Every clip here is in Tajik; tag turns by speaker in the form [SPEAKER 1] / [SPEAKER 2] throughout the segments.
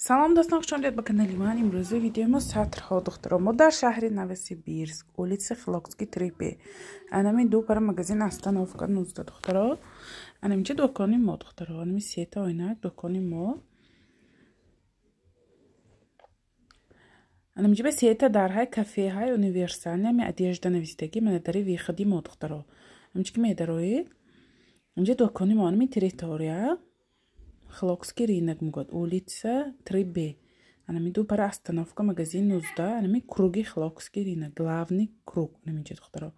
[SPEAKER 1] Салом, дӯстон, хушомадед ба канали ман. Имрӯзи видеои мо сатрҳо, духтаро. Мо дар шаҳри Новосибирск, улица Хилокский, 3Б. Анами ду пара магазин, остановка 19, духтаро. Анаминча дукони мо, духтаро. Анами сета оина дукони мо. Анаминча ба сета дарҳай кафеҳай универсальный, ами одежда навистагӣ, мана дари выходи мо, духтаро. Амчи ки медароед. Инҷа дукони мо, анами территория Хилокский рынок мегӯяд, улица 3Б. Анами ду пара остановка магазин 19, анами круги Хилокский рынок, главный круг, анаминҷа, духтаро.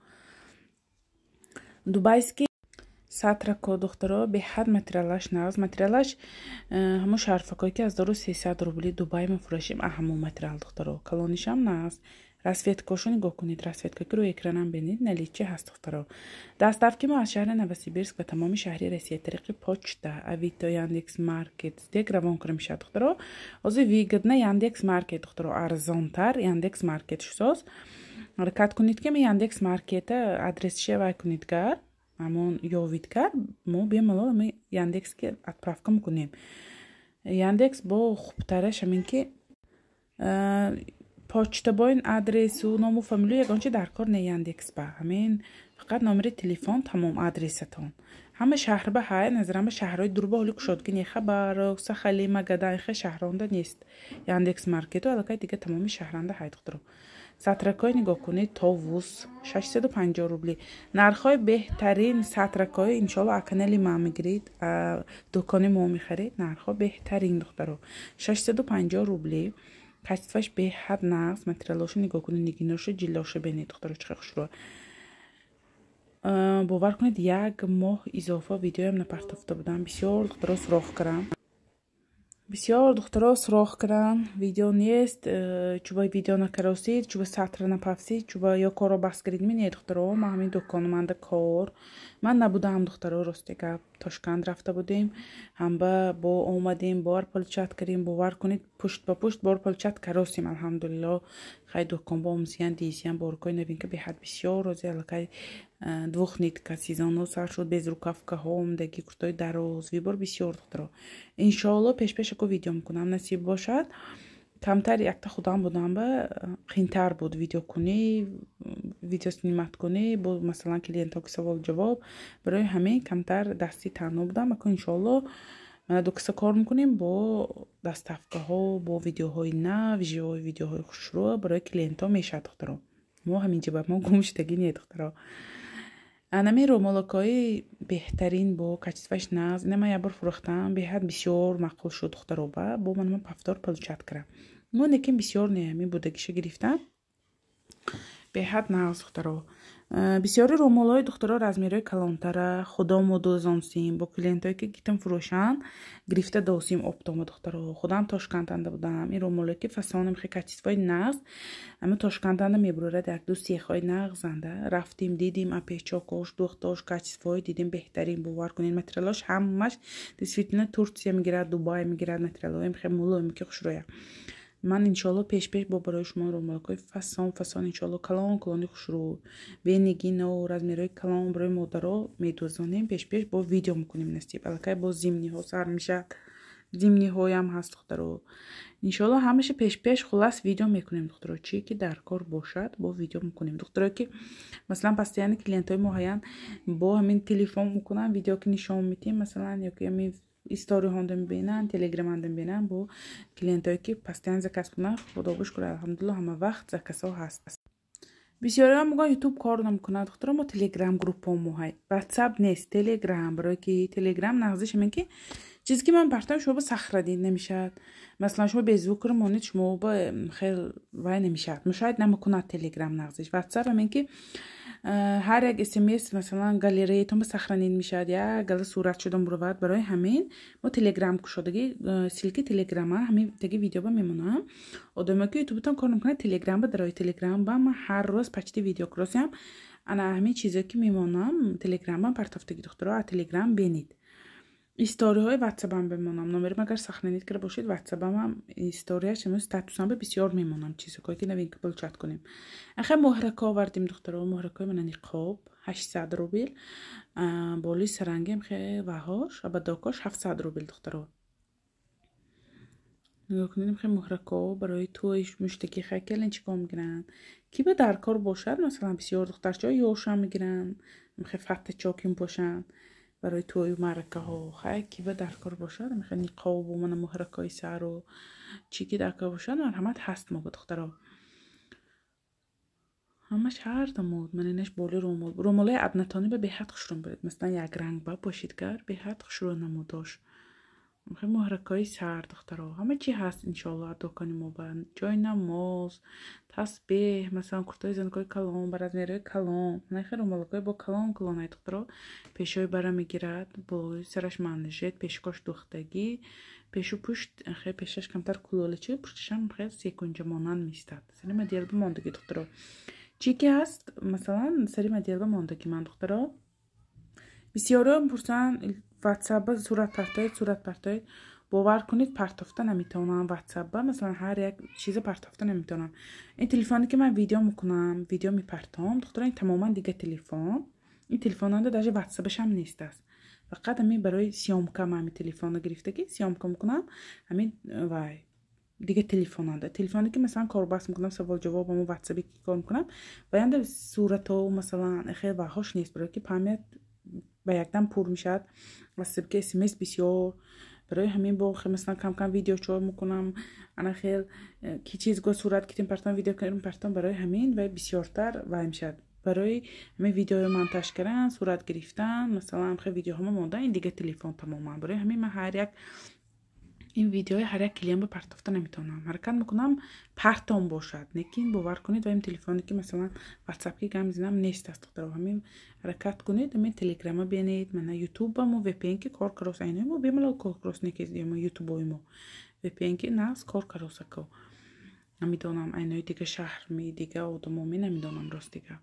[SPEAKER 1] Дубайский сатрако, духтаро, беҳад материалаш нағз, материалаш ҳамун шарфакое ки 1300 рубли Дубай мефурӯшем, а ҳамун материал, духтаро. Калонишам нағз. Расцветкошо нигоҳ кунед, расцветка ки рӯи экранам бинед, наличие ҳаст, духтаро. Доставки мо аз шаҳри Новосибирск ба тамоми шаҳри Россия тариқи почта, Авито, Яндекс Маркет, СДЭК равон кунем мешавад, духтаро. Ҳозир выгодно Яндекс Маркет, духтаро, арзонтар Яндекс Маркет шусоз. Ҳаракат кунед, ки Яндекс Маркета адресше вай кунед, гар ҳамон ёвид гар, мо бемалол ами Яндекски отправка мекунем. Яндекс бо хубтараш ҳамин ки почта бо ин адресу ному фамилию ягон чи дар кор не Яндекс ба. Ҳамин фақат номери телефон, тамом, адресатон. Ҳама шаҳр ба ҳай, назарам ба шаҳрҳои дурба ҳоли кушодгӣ не, Хабаровск, Сахалин, Магадан, хе шаҳронда нест. Яндекс Маркету аллакай дига тамоми шаҳранда ҳай, духтаро. Сатракҳои нигоҳ кунед, товус 650 рубли. Нархҳои беҳтарин сатракҳои иншоалло а канали ман мегиред, дукони мо мехаред, нархҳо беҳтарин, духтаро. 650 рубли. Качестваш беҳад нағз, материалошо нигоҳ кунед, нигиношу ҷиллошо бинед, духтаро, чӣ хушрӯ. Бовар кунед, як моҳ изофа видеоям напартофта будам. Бисёр духтаро суроғ кардам. Бисёр духтаро суроғ кардам. Видео нест, чуба видео накаросид, чуба сатра напафсид, чуба ё корро бас кардид. Не, духтаро, ман ҳамин дуконманда кор. Ман набудам, духтаро, рости гап. Тошканд рафта будем, ҳамба бо омадем, бор получать кардем, бовар кунед, пушт ба пушт бор получать каросем, алҳамдулилло. Хай дукон бо омзиян, дизиян, боркои новинка беҳад бисёр рози аллакай двухнитка сезоно сар шуд, безрукавкаҳо омдаги, куртои дароз, выбор бисёр, духтаро. Иншоалло пешпешако видео мекунам, насиб бошад. Камтар якта худам будам ба қиинтар буд видео кунӣ, видео снимать кунӣ, бо масалан клиентҳо ки савол ҷавоб, барои ҳамин камтар дасти танҳо будам. Аку иншоалло мана ду киса кор мекунем бо доставкаҳо, бо видеоҳои нав, живой видеоҳои хушрӯ барои клиентҳо мешавад, духтаро. Мо ҳаминҷа ба мо гум шудагӣ не, духтаро. Анами рӯмолакҳои беҳтарин бо качестваш нағз. Ина ман якбор фурӯхтам, беҳад бисёр маъқул шуд, духтаро, ба бо ман повтор получать кардам. Мо лекин бисёр не, ҳамин будагиша гирифтам. Беҳад нағз, духтаро. Бисёри рӯмолҳои, духтаро, размерҳои калонтара худомо дӯзонсим, бо клиентҳое ки гитам фурӯшанд гирифта досим оптомо, духтаро. Худам Тошканданда будам. Ин рӯмолҳое ки фасонам хе качествои нағз, ама Тошканданда мебурад як ду сехҳои нағзанда. Рафтим, дидим, апечокош, духтош, качествои дидим беҳтарин, бовар кунед, материалош ҳамаш действительно Турция мегирад, Дубай мегирад, материалҳои хе мулоим ки хушрӯя. Ман иншоалло пеш-пеш бо барои шумо рӯмолакҳои фасон фасон, иншоалло калон калони хушрӯ, бенигино, размерҳои калон барои модаро медӯзонем, пеш-пеш бо видео мекунем, насиб. Аллакай бо зимниҳо сар мешавад. Зимниҳоям ҳаст, духтаро. Иншоалло ҳамаша пеш-пеш хулас видео мекунем, духтаро. Чие ки дар кор бошад, бо видео мекунем. Духтаро ки масалан постоянно клиентҳои мо ҳаянд, бо ҳамин телефон мекунанд, видео ки нишон медиҳем, масалан, ё ки ҳамин историҳонда мебинанд, телеграманда мебинанд, бо клиентҳое ки постоянно заказ кунанд, худо бошкур, алҳамдулилло, ҳама вақт заказҳо ҳаст. Бисёриҳо мегӯянд, Ютуб кор намекунад, духтаро, мо Телеграм группао мо ҳай. Ватсап нест, Телеграм, барое ки Телеграм нағзиш ҳамин ки чизе ки ман партам, шумо ба сахрадид намешавад. Масалан, шумо беззвукро монед, шумо ба хел вай намешавад. Мушоҳид намекунад Телеграм нағзиш. Ватсап ҳамин ки ҳар як смс масалан галереятон ба сохранить мешавад, як гала сурат шуда муравад. Барои ҳамин мо Телеграм кушодаги, ссылки Телеграма ҳамин таги видео ба мемонам. Одамое ки Ютубтон кор намекунад, Телеграм ба дарои, Телеграм ба ман ҳар рӯз почти видео кросиам. Ана ҳамин чизое ки мемонам, Телеграм ба партофтаги, духтаро, а Телеграм бинед. Историҳои ватсапам бемонам. Номерим агар сохранить карда бошед, ватсапамам историяш ҳамин статусам ба бисёр мемонам чизҳое ки новинка получать кунем. Аха муҳрако овардем, духтаро, муҳракои мана ниқоб 800 рубл, боли сарангем хе ваҳош, абадокош 700 рубл, духтаро. Нигоҳ кунед, хеле муҳракҳо барои тӯй муштаки хай келинчикҳо мегиранд. Ки ба дар кор бошад, масалан, бисёр духтарчаҳо ёшам мегиранд, хеле фаттачо ки мепошанд барои тӯю маъракаҳо. Хай, ки ба дар кор бошад, хеле ниқобу мана муҳракҳои сару чӣ ки дар кор бошад, марҳамат, ҳаст мо ба духтаро. Ҳамаш ҳар намуд. Мана инаш боли рӯмол. Рӯмолҳои однотонный ба беҳад хушрӯ мебаред. Масалан, якранг ба пошид гар, беҳад хушрӯ намудош. Хеле муҳракҳои сар, духтаро. Ҳама чӣ ҳаст, иншоалло, аз дукони мо ба ҷои намоз, тасбеҳ, масалан, куртаҳои занакҳои калон, ба размерҳои калон. Мана хеле рӯмолакҳои бо калон калонаи, духтаро. Пешҳои бара мегирад, болои сараш манжет, пешкош духтагӣ, пешу пушт хеле пешаш камтар кулолачи, пушташам хеле секунҷа монанд меистад. Сари модел бимондагӣ, духтаро. Чӣ ки ҳаст, масалан, сари модел бимондагӣ ман, духтаро. Бисёриҳо мепурсанд: ватсапба сурат партоед, сурат партоед. Бовар кунед, партофта наметавонам ватсапба, масалан, ҳар як чиза партофта наметавонам. Ин телефоне ки ман видео мекунам, видео мепартом, духтаро, ин тамоман дига телефон. Ин телефонанда даже ватсапашам нест аст. Фақат ҳамин барои съёмка ман ҳамин телефонро гирифтагӣ, съёмка мекунам, ҳамин вай дига телефонанда. Телефоне ки масалан корбаст мекунам, савол ҷавоб, ҳамон ватсапе ки кор мекунам, ваянда суратҳо, масалан, хеле ваҳош нест, барое ки память ба якдам пур мешавад. Ватсап ки смс бисёр, барои ҳамин бо масалан кам-кам видеочо мекунам, ана хел ки чиз го сурат китем партом, видео кардем партом, барои ҳамин вай бисёртар вай мешавад. Барои ҳамин видеои монтаж кардан, сурат гирифтан, масалан, хел видеоҳомо мондан, ин дига телефон тамоман. Барои ҳамин ман ҳар як ин видеои ҳар як клиентба партофта наметавонам. Ҳаракат мекунам, партом бошад, лекин бовар кунед, ва ин телефоне ки масалан ватсап ки гам мезанам, нест аст, духтаро. Ҳамин ҳаракат кунед, ҳамин телеграма бинед, мана ютубамо VPN ки кор карос, айнои мо бемалол кор карос некез, ютубои мо VPN ки нағз кор каросако. Намедонам, айнои дига шаҳрми, дига одамоми, намедонам, ростига.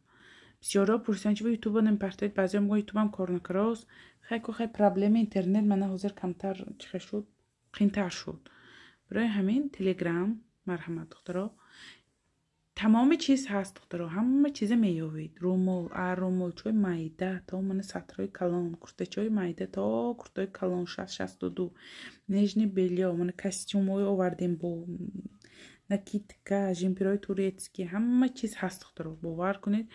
[SPEAKER 1] Бисёриҳо пурсиданд: чӣ ба ютуба намепартоед? Баъзеҳо мегӯянд, ютубам кор накарост. Хай ку, хай, проблема интернет мана ҳозир камтар чихе шуд, қиинтар шуд. Барои ҳамин телеграм, марҳамат, духтаро. Тамоми чиз ҳаст, духтаро, ҳама чиза меёвед. Рӯмол, рӯмолчаҳои майда то мана сатрҳои калон, куртачаҳои майда то куртаҳои калон 60-62, нижнее бельё, мана костюмҳое овардем, бо накидка, жемперҳои турецкий, ҳама чиз ҳаст, духтаро. Бовар кунед,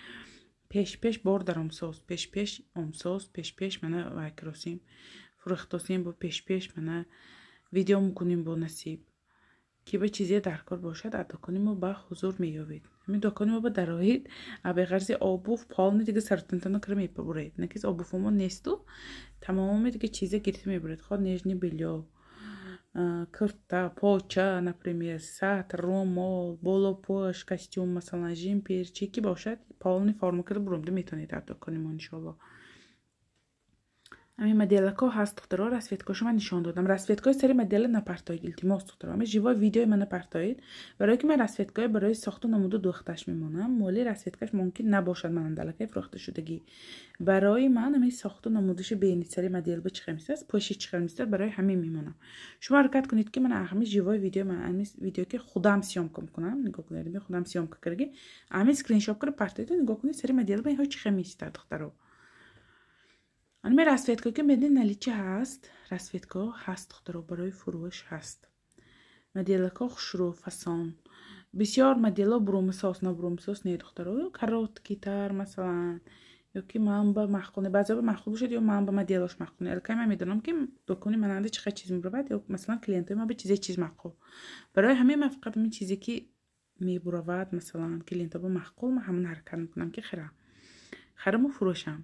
[SPEAKER 1] пеш-пеш бор даромсоз, пеш-пеш омсоз, пеш-пеш мана вай кросим, фурӯхтосем, бо пеш-пеш мана видео мекунем бо насиб. Ки ба чизе дар кор бошад, аз дукони мо ба ҳузур меёбед. Ҳамин дукони мо ба дароед, беғарзи обув полный дига сарутонтонро кира мебуред. Накиз обувҳомо несту, тамоми дига чиза гирифта мебуред. Хоҳ нижнее бельё, курта, поча, например, сатр, рӯмол, болопӯш, костюм, масалан, жемпер, чӣ ки бошад, полный форма карда бурумда метавонед дар дукони мо, иншоалло. Ҳамин моделакҳо ҳаст, духтаро, расцветкаҳошо ман нишон додам. Расцветкаҳои сари модела напартоед, илтимос, духтаро. Ҳамин живой видеои ман напартоед, барое ки ман расцветкаҳои барои сохту намуду духташ мемонам. Моли расцветкаш мумкин набошад манандалакай фурӯхташудагӣ. Барои ман ҳамин сохту намудаши бинед, сари модел ба чӣ хел мистааст, пӯши чӣ хел мистааст, барои ҳамин мемонам. Шумо ҳаракат кунед, ки ман ҳамин живой видео ман, ҳамин видео ки худам съёмка мекунам, нигоҳ кунед, ҳамин худам съёмка кардаги, ҳамин скриншот карда партоеду нигоҳ кунед, сари модел ба инҳо чӣ хел меистад, духтаро. Ҳамин расцветка ки медонед, наличие ҳаст, расцветкаҳо ҳаст, духтаро, барои фурӯш ҳаст. Моделакҳо хушрӯ, фасон. Бисёр моделҳо бурумисоз, набурумисоз не, духтаро, короткийтар, масалан, ё ки ман ба маъқул не, баъзеҳо ба маъқул бошад, ё ман ба моделош маъқул не. Аллакай ман медонам, ки дукони мананда чӣ қадр чиз мебуравад, ё масалан клиентҳои ман ба чизе чиз маъқул. Барои ҳамин ман фақат ҳамин чизе ки мебуравад, масалан, клиентҳо ба маъқул, ман ҳамон ҳаракат мекунам, ки хирам. Хараму фурӯшам.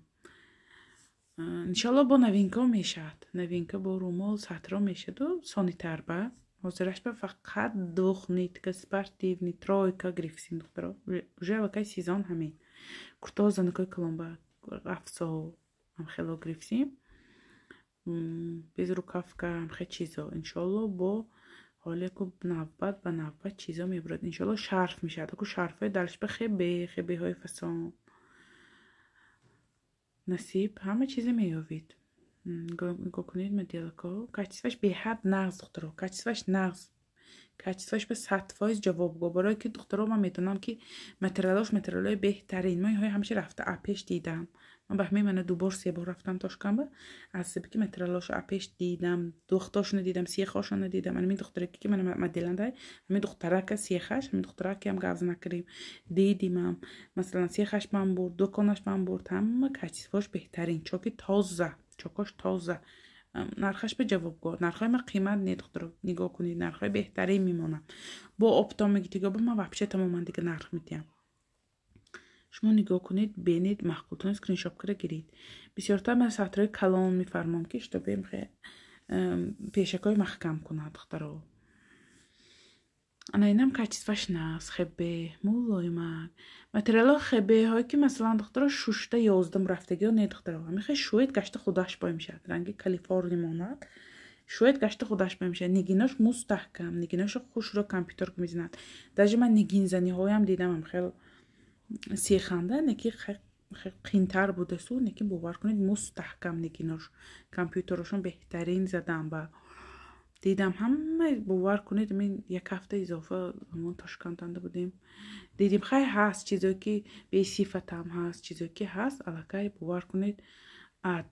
[SPEAKER 1] Иншоалло, бо новинкаҳо мешавад. Новинка бо рӯмол, сатро мешаду сонитар ба. Ҳозираш ба фақат двухнитка, спортивный, тройка гирифтем, духтаро. Уже аллакай сезон ҳамин. Куртаҳо занакҳои калон ба афсо ҳам хело гирифтем. Безрукавка, ҳамхел чизо. Иншоалло, бо ҳоле ку навбат ба навбат чизо мебурад. Иншоалло, шарф мешавад. Аку шарфҳои дарш ба хебе, хебеҳои фасон. Насиб, ҳама чизе меёбед. Нигоҳ кунед, моделакҳо. Качествоаш беҳад нағз, духтаро. Качествоаш нағз. Качествоаш ба 100% ҷавобгӯ. Барое ки, духтаро, ман медонам, ки материалош материалҳои беҳтарин. Ман инҳои ҳамеша рафта апеш дидам. Ман ба ҳамин мана ду бор, се бор рафтам Тошканба, аз сабаби ки материалошо апеш дидам, духтошоно дидам, сехошоно дидам. Ҳамин духтараке ки мана моделандай, ҳамин духтарака сехаш, ҳамин духтаракиам гап накардем, дидимам. Масалан, сехаш бам бурд, дуконаш бам бурд, ҳама качествош беҳтарин, чоки тоза, чокош тоза, нархаш ба ҷавобгоҳ. Нархҳои ма қимат не, духтаро, нигоҳ кунед, нархҳои беҳтарин мемонам. Бо оптом мегитиго, ба ман вообще тамоман дига нарх метиҳам. Шумо нигоҳ кунед, бинед, маъқултон скриншот кара гиред. Бисёртар ман сатрҳои калон мефармом, ки чтобы пешакҳои маҳкам кунад, духтаро. Ана инам качестваш нағз, хебе мулоимак, материалҳо хебеҳое ки, масалан, духтаро, шушта ёздам рафтагиҳо не, духтаро, ҳамихе шӯед, гашта худаш бой мешавад, ранги Калифорния монад, шӯед, гашта худаш бой мешавад. Нигинош мустаҳкам, нигиношо хушро компютер мезанад. Даже ман нигинзаниҳоям дидам, хел сеханда неки қинтар будасу, неки бовар кунед, мустаҳкам нигинош, компютерошон беҳтарин задам ба дидам ҳама. Бовар кунед, мин як ҳафта изофа ҳамон Тошкантанда будем, дидим. Хай, ҳаст чизое ки бесифатам, ҳаст чизое ки ҳаст аллакай, бовар кунед,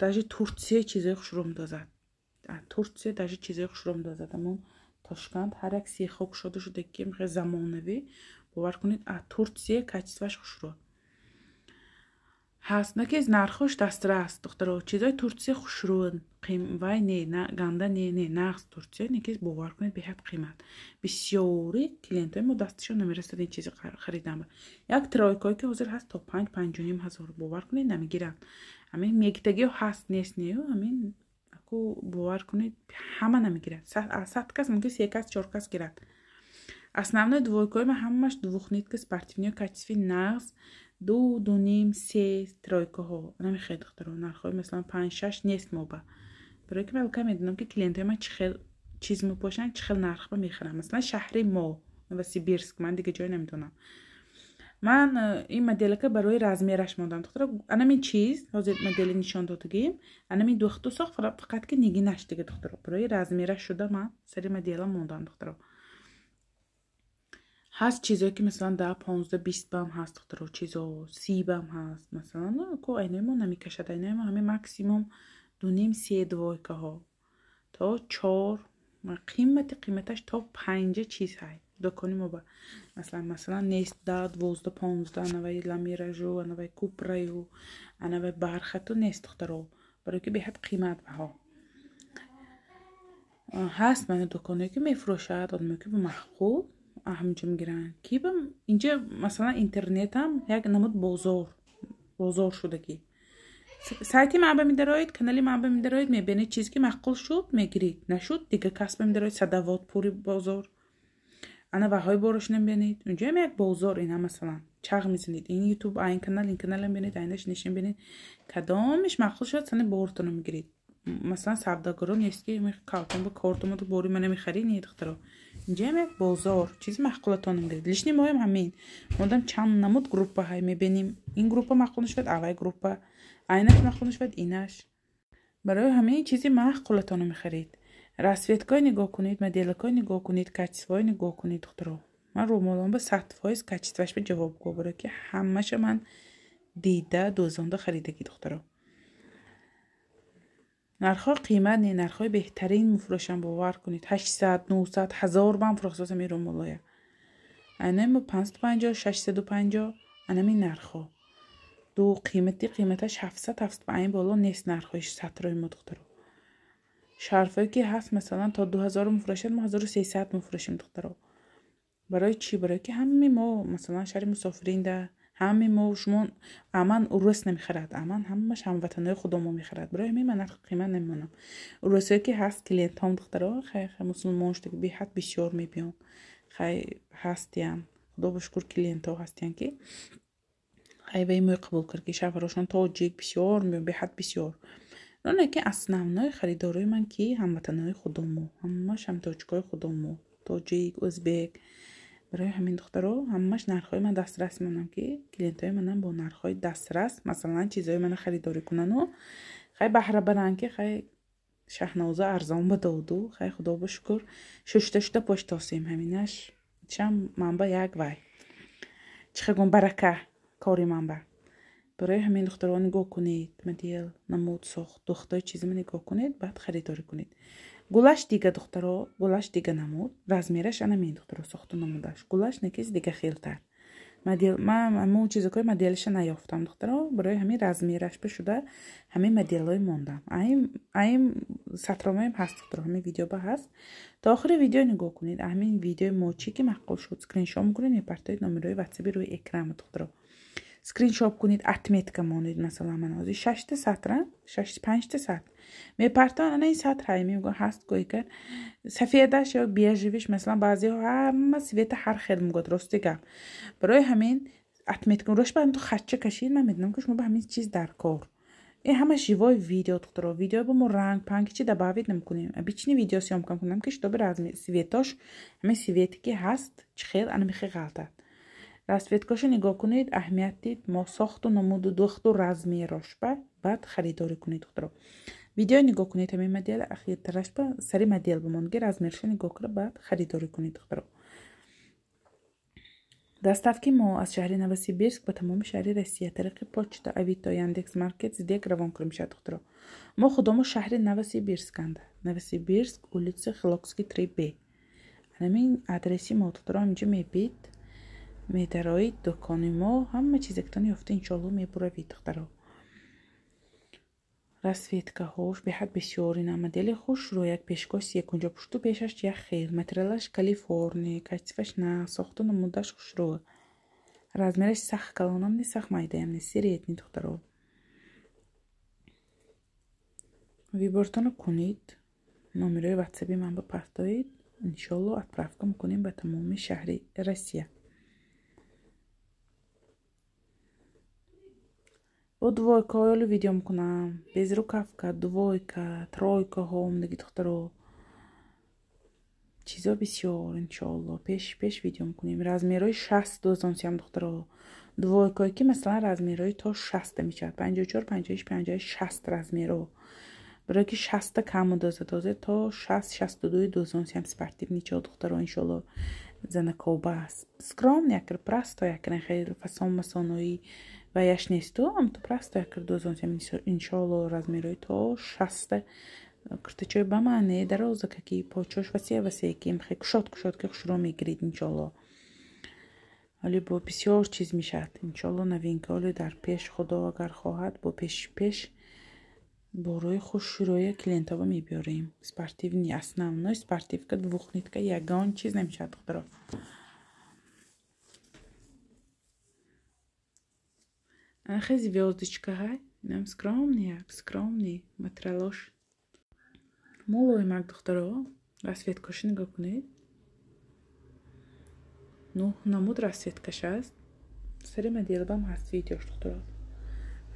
[SPEAKER 1] даже Турция чизои хушрӯ медозад, Турция даже чизои хушрӯ медозад. Ҳамон Тошканд ҳар як сехо кушода шуда ки замонавӣ, бовар кунед, Турция качестваш хушрӯ ҳаст, наки нархош дастрас, духтаро. Чизои Турция хушрӯ, вай не, ганда не, не, нағз Турция, неки бовар кунед, беҳад қимат. Бисёри клиентҳои мо дасташон намерасад ин чизи харидан. Як тройкое ки ҳозир ҳаст то 5, 5,5 ҳазор, бовар кунед, намегиранд. Ҳамин мегитагиҳо ҳаст, нест нею, ҳамин аку, бовар кунед, ҳама намегирад. 100 кас мумкин се кас, чор кас гирад. Основной двойкаҳои ман ҳамаш двухнитка, спортивный, качестви нағз, ду, дуним, се тройкаҳо намехоҳед, духтаро. Нархҳои, масалан, панҷ, шаш нест моба, барои ки ман аллакай медонам, ки клиентҳои ман чӣ хел чиз мепошанд, чӣ хел нархба мехаранд. Масалан, шаҳри мо Новосибирск, ман дига ҷой намедонам. Ман ин моделака барои размераш мондам, духтаро. Анамин чиз ҳозир модели нишон додагим, анамин духту сохт, фақат ки нигинаш дига, духтаро, барои размераш шуда ман сари модела мондам. Духтаро, ҳаст чизое ки, масалан, да 15, 20 бам ҳаст, духтаро, чизо 30 бам ҳаст, масалан, ко айнои мо намекашад. Айнои мо ҳамин максимум дуним, се двойкаҳо то чор, қимати қиматаш то панҷа чиз ҳай дукони мо ба. Масалан, нест да 12, 15, анавай ламиражу, анавай купраю, анавай бархату нест, духтаро, барои ки беҳад қимат баҳо ҳаст. Мана дуконое ки мефурӯшад, одаме ки маъқул ҳаминҷо мегиранд, ки инҷа, масалан, интернетам як намуд бозор, бозор шудагӣ. Сайти ман медароед, канали ман медароед, мебинед, чизе ки маъқул шуд, мегиред, нашуд, дига касба медароед. Садовод пури бозор, ана ваҳои борошна бинед, унҷоям як бозор. Ина, масалан, чағ мезанед ин Ютуб, айн канал, ин каналам бинед, айнаш нишин бинед, кадомиш маъқул шуд, сани бортоно мегиред. Масалан, савдогаро нест ки калтон ба кортомаду бори мана мехарӣ, не, духтаро, инҷоям як бозор, чизи маъқулатон мегиред. Лишний моям ҳамин модам чанд намуд группа ҳай мебинем, ин группа маъқул нашавад, авай группа, айнаш маъқул нашавад, инаш. Барои ҳамин чизи маъқулатонро мехаред. Расцветкаҳои нигоҳ кунед, моделакҳои нигоҳ кунед, качествои нигоҳ кунед, духтаро. Ман рӯмолон ба 100% качестваш ба ҷавобгӯ, барои ки ҳамаша ман дида, дӯзонда харидагӣ, духтаро. Нархҳо қимат не, нархҳои беҳтарин мефурӯшам, бовар кунед. 800, 900, 1000 бам фурӯхтасам ин рӯмолоя. Айнаи мо 550, 650, анамин нархҳо. Ду қимати қиматаш 700, 750 боло нест нархҳои сатрои мо, духтаро. Шарфое ки ҳаст, масалан, то 2000 мефурӯшад, мо 1300 мефурӯшем, духтаро. Барои чӣ? Барои ки ҳамаи мо, масалан, шаҳри мусофиринда ҳамаи мо шумо аман урус намехарад, аман ҳамаш ҳамватанои худомо мехарад. Барои ҳамин ман нархи қимат намемонам. Урусое ки ҳаст клиентҳом, духтаро, хай, мусулмон шуда, беҳад бисёр мебиён. Хай, ҳастиян, худо ба шукр, клиентҳо ҳастиян, ки хай вай мӯй қабул кард, ки шавҳарошон тоҷик, бисёр меён, беҳад бисёр. Роне ки основной харидорои ман ки ҳамватанои худомо, ҳамаш ҳам тоҷикои худомо, тоҷик, ӯзбек. Барои ҳамин, духтаро, ҳамаш нархҳои ман дастрас мемонам, ки клиентҳои манам бо нархҳои дастрас, масалан, чизҳои мана харидорӣ кунану хай баҳра баранд, ки хай Шаҳноза арзон ба доду. Хай, худо ба шукр, шушта шуда поштосем, ҳаминаш чам манба як вай чӣ хел гум барака кори манба. Барои ҳамин духтаро нигоҳ кунед, модел, намуд, сохт, духтаи чизма нигоҳ кунед, баъд харидорӣ кунед. Гулаш дига духтаро, гулаш дига намуд, размераш ана мин духтаро сохту намудаш. Гулаш некиз дига хелтар. Модел, ман ҳамун чизакои моделаша наёфтам духтаро, барои ҳамин размераш бишуда ҳамин моделҳои мондам. Аим сатромаем ҳаст духтаро, ҳамин видео ба ҳаст. То охири видео нигоҳ кунед. Ҳамин видеои мо чӣ ки маъқул шуд, скриншот мекунед, мепартоед номерои ватсапи рӯи экран духтаро. Скриншот кунед, отметка монед, масалан ман ҳозир 6 сатра, 5 сатр. Мепартон ана ин сатр ҳай мегӯ ҳаст гӯйка. Сафедаш ё бежевиш, масалан баъзеҳо ҳама цвета ҳар хел мегӯяд, рости гап. Барои ҳамин отметка рош ба ту хатча кашид, ман медонам ки шумо ба ҳамин чиз дар кор. Ин ҳама живой видео духтаро, видео ба мо ранг панг чи добавить намекунем. Обычный видео съёмка кунам ки чтобы размер цветош, ҳамин цвете ки ҳаст, чӣ хел ана мехе ғалтад. Расцветкаша нигоҳ кунед, аҳамият дид, мо сохту намуду духту размерош ба баъд харидорӣ кунед духтаро. Видео нигоҳ кунед, ҳамин модел ахиртараш ба сари модел бимонги размерша нигоҳ кунед, баъд харидорӣ кунед духтаро. Доставки мо аз шаҳри Новосибирск ба тамоми шаҳри Россия тариқи почта, Авито, Яндекс Маркет, СДЭК равон кунем мешавад духтаро. Мо худамо шаҳри Новосибирсканда. Новосибирск, улица Хилокский 3Б. Ҳамин адреси мо духтаро ҳаминҷо мебид. Медароид дукони мо, ҳама чизектон ёфта иншоалло мебуравид духтаро. Расцветкаҳош беҳад бисёр, ина модели хушрӯ, як пешгоҳ секунҷа пушту пешаш як хел, материалаш Калифорния, качестваш на, сохту намудаш хушрӯ. Размераш сахт калонам не, сахт майдаям не, средний духтаро. Выбортонро кунед, номерои ватсапи ман ба партоед, иншоалло отправка мекунем ба тамоми шаҳри Россия. Бо двойкаҳои видео мекунам. Безрукавка, двойка, тройкаҳо омдаги духтаро. Чизо бисёр иншоалло. Пеш пеш видео мекунем. Размерҳои 60 дозонсиям духтаро. Двойкаҳое ки масалан размерҳои то 60 мешавад. 54, 56, 58, 60 размерҳо. Барои ки 60 каму доза доза то 60, 62 дозонсиям спортивный чо духтаро иншоалло. Занакоба аст. Скромный якр, просто якр, хеле фасон масонои ва яш несту, ам ту просто якр дозонсиям иншоалло размерҳои то 60 куртачои ба маъне дароза каки почош васея васея ки хе кушод кушод ки хушро мегирид иншоалло. Ҳоли бо бисёр чиз мешавад иншоалло новинка ҳоли дар пеш худо агар хоҳад бо пеш пеш борои хушрӯя клиентҳо мебиёрем. Спортивный, основной спортивка двухнитка ягон чиз намешавад духтаро. Ахе звездочка ҳай, инам скромный, як скромный материалош. Мулоимак духтаро, расцветкаша нигоҳ кунед. Нӯҳ намуд расцветкаш аст. Сари моделбам ҳаст видеош духтаро.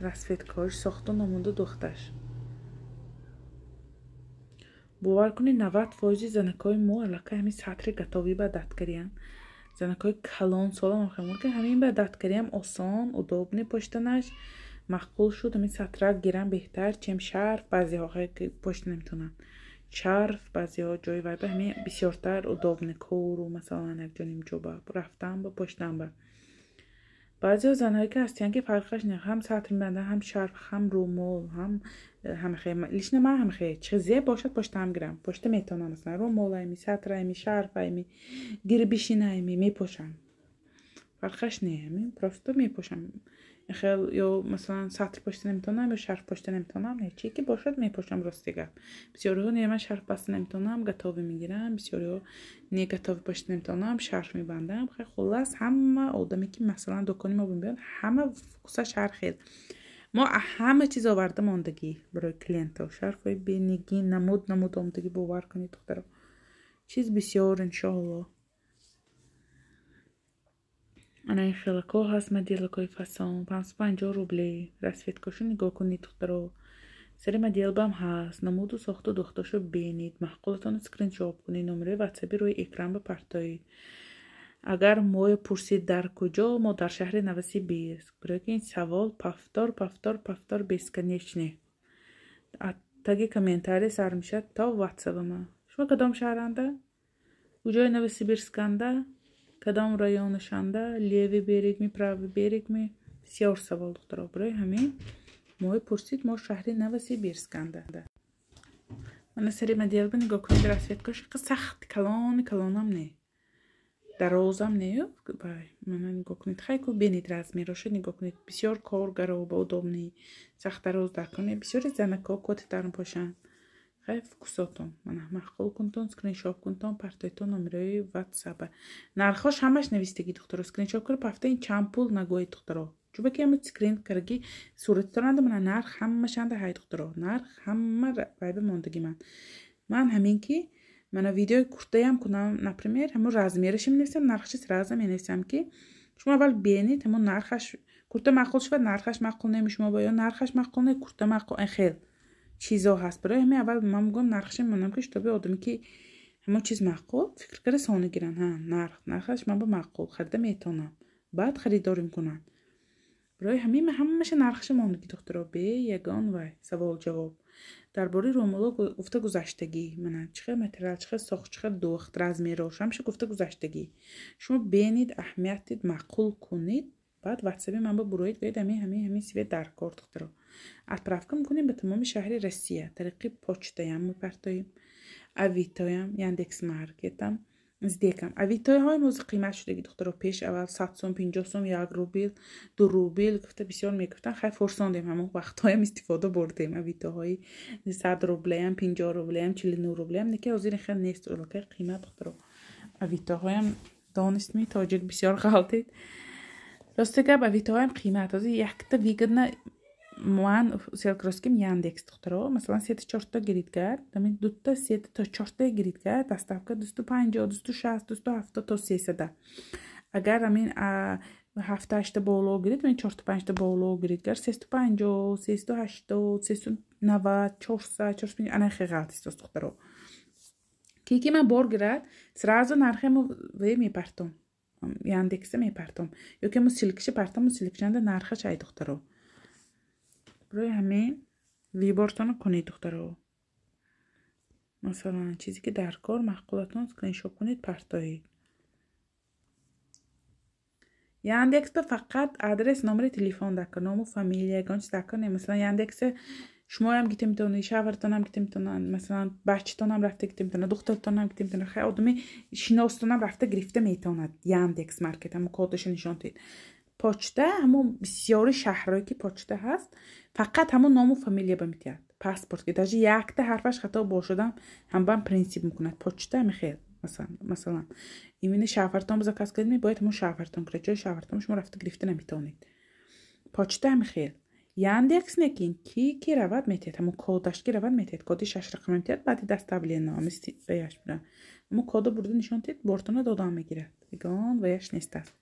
[SPEAKER 1] Расцветкаҳош сохту намуду духташ. Бовар кунед 90% занакҳои мо аллакай ҳамин сатри готовӣ ба даткариянд. Занакҳои калон солам ҳам ки ҳамин ба даткариям осон, удобный поштанаш, маъқул шуд, ҳамин сатрак гирам беҳтар, чем шарф, баъзеҳо пошта наметавонанд. Шарф баъзеҳо ҷои вай ба ҳамин бисёртар удобный кору, масалан як ҷо нимҷо ба рафтан ба поштан ба. Баъзеҳо занҳое ки ҳастиянд ки фарқаш не, ҳам сатр мебанданд, ҳам шарф, ҳам румол, ҳам ҳамхе. Лично ман ҳамхе чизе бошад поштаам гирам. Пошта метавонам, масалан румолайми, сатрайми, шарфайми, гирбишинайми мепошам. Фарқаш не, ҳамин просто мепошам. Хел ё масалан сатр пошта наметавонам ё шарф пошта наметавонам, не, чи ки бошад мепошам рости гап. Бисёриҳо не, ман шарф баста наметавонам, готовӣ мегирам, бисёриҳо не, готовӣ пошта наметавонам, шарф мебандам. Хай хуллас ҳама одаме ки масалан дукони мо мебиёнд, ҳама вкусаш ҳар хел. Мо ҳама чиз оварда мондагӣ барои клиентҳо. Шарфҳои бенигин, намуд намуд омдагӣ, бовар кунед духтаро. Чиз бисёр иншоалло. Ана ин хелако ҳаст моделакои фасон, 550 рубле. Расцветкашу нигоҳ кунед духтаро. Сари моделбам ҳаст, намуду сохту духташо бинед, маъқулатонро скриншот кунед, номерои ватсапи рӯи экран бипартоед. Агар моё пурсид дар куҷо, мо дар шаҳри Новосибирск. Барои ки ин савол повтор, повтор, повтор бесконечный. Таги комментарий сар мешавад то ватсапама. Шумо кадом шаҳранда? Куҷои Новосибирсканда? Кадом районашанда? Левый берег ми, правый берег ми? Бисёр савол духтаро. Барои ҳамин моҳи пурсид мо шаҳри Новосибирсканда. Мана сари моделба нигоҳ кунед, расцветкаш сахт калони калонам не. Дарозам не. Мана нигоҳ кунед, хайку бенид размероша нигоҳ кунед. Бисёр коргаро ба удобный, сахт дароз дар кунед. Бисёри занако котитар пошанд. Хай вкусотон. Мана маъқул кунтон, скриншот кунтон, партойтон номерои WhatsApp. Нархош ҳамаш навистагӣ духтаро. Скриншот кунед, пафта ин чанд пул нагӯед духтаро. Чунки ҳама скрин карги суратитонанда мана нарх ҳамашанда ҳай духтаро. Нарх ҳама вайба мондагӣ ман. Ман ҳамин ки мана видеои куртаям кунам, например, ҳамон размерашо менависам, нархашо сразу менависам ки шумо аввал бинед ҳамон нархаш курта маъқул шавад, нархаш маъқул неми шумо ба ё нархаш маъқул не, курта маъқул хел чизо ҳаст. Барои ҳамин аввал ман мегӯям нархашо мемонам ки шутоби одаме ки ҳамон чиз маъқул фикр карда сона гиранд. Ҳа, нарх нархаш ман ба маъқул харида метавонам, баъд харидорим кунанд. Барои ҳамин ман ҳамаша нархаша мондагӣ духтаро, бе ягон вай савол ҷавоб. Дар бораи рӯмоло гуфта гузаштагӣ, мана чӣ хел материал, чӣ хел сохт, чӣ хел духт, размерош ҳамаша гуфта гузаштагӣ. Шумо бенид, аҳамият дид, маъқул кунед, баъд ватсаби ман ба буроед, гӯед ҳамин ҳамин ҳамин свет дар кор духтаро. Отправка мекунем ба тамоми шаҳри Россия, тариқи почтаям мепартоем, Авитоям, Яндекс Маркетам, СДЭКам. Авитоҳои мо қимат шудаги духтаро. Пеш аввал 100 сом, 50 сом, 1 рубл, 2 рубл гуфта бисёр мегуфтан. Хай фурсондем, ҳамон вақтҳоям истифода бурдем. Авитоҳои 100 рублеям, 50 рублеям, 49 рублеям. Неки ҳозир хел нест, аллакай қимат духтаро. Авитоҳоям донистми тоҷик бисёр ғалтид. Рости гап авитоҳоям қимат. Ҳозир якта выгодно ман селкроским Яндекс духтаро. Масалан, сета чорта гиридгар, ҳамин дута сета то чорта гиридгар, доставка 250, 260, 270 то 300. Агар ҳамин 7-8 боло гирид, ҳамин 4-5 боло гиридгар, 350, 380, 390, 400, 450 ана хел ғалт истост духтаро. Ки ман бор гирад, сразу нархи мо ве мепартом. Яндекса мепартом. Ё ки мо силкиша партом, силкишанда нархаш ай духтаро. Барои ҳамин вибортонро кунед духтаро. Масалан, чизе ки дар кор маъқулатон скриншот кунед, партоед. Яндекс ба фақат адрес, номери телефон дар кор, ному фамилия, ягон чиз дар кор не. Масалан, Яндекс шумоям гирифта метавонед, шавҳартонам гирифта метавонанд, масалан, бачатонам рафта гирифта метавонад, духтартонам гирифта метавонад, хай одами шиностонам рафта гирифта метавонад. Яндекс Маркет ҳамон кодашо нишон диҳед. Почта ҳамон бисёри шаҳрҳое ки почта ҳаст, фақат ҳамон ному фамилия ба метиҳад. Паспорт ки даже якта ҳарфаш хато бошадам, ҳам бам принсип мекунад. Почта ҳами хел. Масалан, именно шавҳартон заказ кардем, бояд ҳамон шавҳартон кунад. Ҷои шавҳартон шумо рафта гирифта наметавонед. Почта ҳами хел. Яндекс некин ки равад метиҳад, ҳамон кодаш ки равад метиҳад, коди 6 рақама метиҳад, баъди доставлено ҳамин ваяш буда. Ҳамон кодо бурда нишон диҳед, бортона додан мегирад. Ягон ваяш нест аст.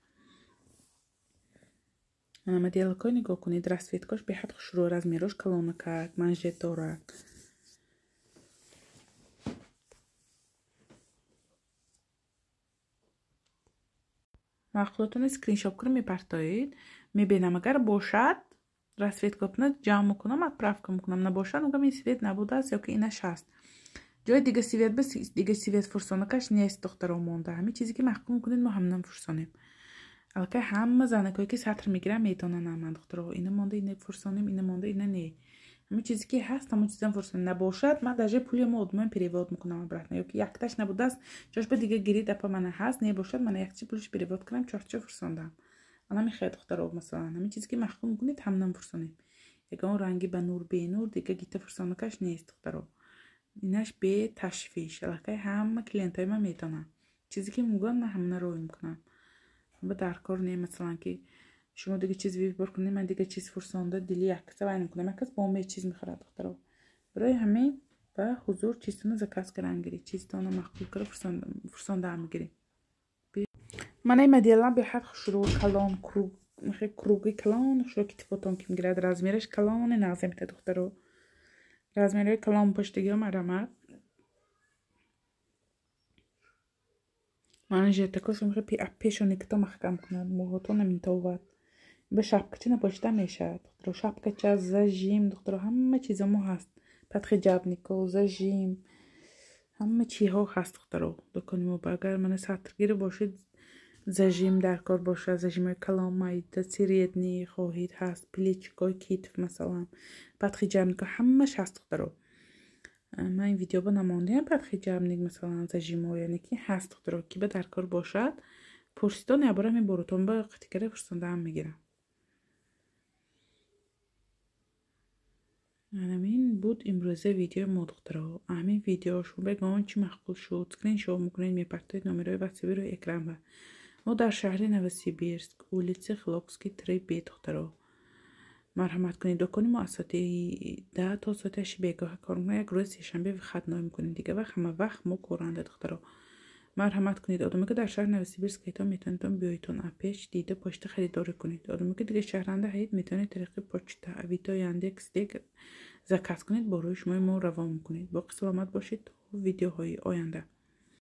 [SPEAKER 1] Мана моделкаҳо нигоҳ кунед, расцветкаш беҳад хушрӯ, размерош калонакак, манжет дорад. Маъқулотонро скриншот кунед, мепартоед. Мебинам агар бошад, расцветкаҳоро ҷамъ мекунам, отправка мекунам. Набошад, мегӯям ин свет набудааст ё ки инаш ҳаст. Ҷои дига свет ба дига свет фурсонакаш нест духтаро монда. Ҳамин чизе ки маҳкум кунед, мо ҳаминам фурсонем. Аллакай ҳама занакое ки сатр мегиранд медонанд ман духтаро, ина монда, ина фурсонем, ина монда, ина не. Ҳамин чизе ки ҳаст, ҳамон чизам фурсонем. Набошад, ман даже пули мо одамон перевод мекунам обратно. Ё ки якташ набудааст, ҷош ба дига гирид, апа мана ҳаст, небошад, мана якчи пулиш перевод кунам, чорча фурсондам. Ана мехоҳад духтаро, масалан, ҳамин чизе ки маҳкум кунед, ҳаминам фурсонем. Ягон ранги ба нур, бенур, дига гита фурсонакаш нест духтаро. Инаш бе ташвиш. Аллакай ҳама клиентҳои ман медонанд. Чизе ки мегӯянд, ман ҳамина роӣ мекунам. Ба дар кор не, масалан, ки шумо дига чиз вибор кунед, ман дига чиз фурсонда дили яккаса вай мекунам. Яккас бомбе чиз мехӯрад духтаро. Барои ҳамин ба ҳузур чизтонро заказ кардан гиред, чизтонро маъқул карда фурсонда мегиред. Мана ин моделам беҳад хушрӯ, калон, круг, круги калон, хушрӯ китифотон ки мегирад, размераш калони нағз метад духтаро. Размерҳои калон пуштагиҳо марамат. Манжетакош пешоникато маҳкам кунад, мӯҳотон намитовад. Ба шапкача напошида мешавад. Духтаро, шапкача, зажим, духтаро, ҳама чизо мо ҳаст. Подхиҷабнико, зажим, ҳама чиҳо ҳаст духтаро. Дукони мо агар мана сатргир бошед, Зажим дар кор бошад, зажимҳои калон, майда, средний хоҳид ҳаст, плечикҳои китф, масалан, подхиджабникҳо, ҳамаш ҳаст, духтаро. Ман ин видео ба намондиам подхиджабник, масалан, зажимҳо, яъне ки ҳаст, духтаро. Ки ба дар кор бошад, пурсидон, ябора меборутон ба қатикара пурсондаам мегирам. Ҳамин буд имрӯза видеои мо, духтаро. Ҳамин видео шумо бегон чӣ маъқул шуд, скриншот мекунед, мепартоед номерои ватсаби рӯи экран. Ба мо дар шаҳри Новосибирск, улица Хилокский, 3Б, духтаро. Марҳамат кунед, дукони мо аз соати 10 то соати 8 бегоҳа кор мекунад, як рӯзи сешанбе выходной мекунем, дига вақт ҳама вақт мо коранда, духтаро. Марҳамат кунед, одаме ки дар шаҳри Новосибирск ҳайтон, метавонедтон биёедтон, апеш дида почта харидорӣ кунед. Одаме ки дига шаҳранда ҳаед, метавонед тариқи почта, Авито, Яндекс дег заказ кунед, бо рӯи шумои мо равон мекунед. Боқӣ саломат бошед то видеоҳои оянда.